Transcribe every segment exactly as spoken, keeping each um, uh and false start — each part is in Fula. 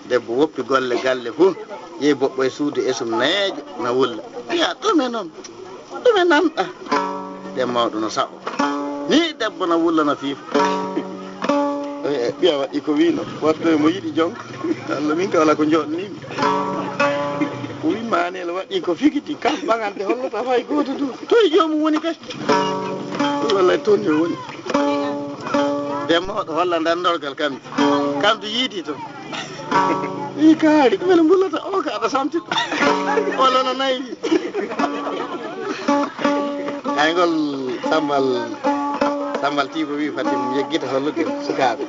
Debbo woppi golle galle fuu, yehi boɓɓo e suudu esum nayeejo na wulla. Wiya, "Ɗume noon? Ɗume nanɗa?" Nden mawɗo no saɓo. Ni debbo na wulla na fiifa. Ɓiya waɗi ko wiino, waɗɗo e mo yiɗi jonka. Allah min ka wala ko joɗnimi. Ko wimma Anel waɗi ko figiti, kam ɓaŋante hollata fay gooto du. Toy joomum woni kay? Wallay toon yo woni. Nden mawɗo holla ndanndorgal kam. Kam to yiidi to. Ii kaari, ɗum ene mbullata o ka aɗa samti. Walla no nayi. Ay ngol Sambal, Sambal Tiibo wi fati mum yeggita hollude sukaaɓe.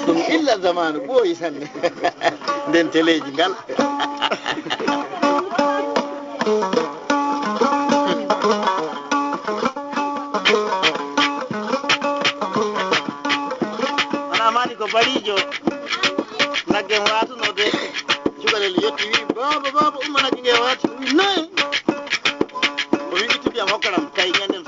Ɗum illa zamanu ɓooyi sanne. Nden teleeji ngal. Wona mani ko bariijo. Nagge mo waatuno de. Cukalel yetti wi, "Baaba, baaba, umma nagge nge waati." O wi, "Nayi." O wi, "Ittu ndiyam hokkanam." Tawi ñande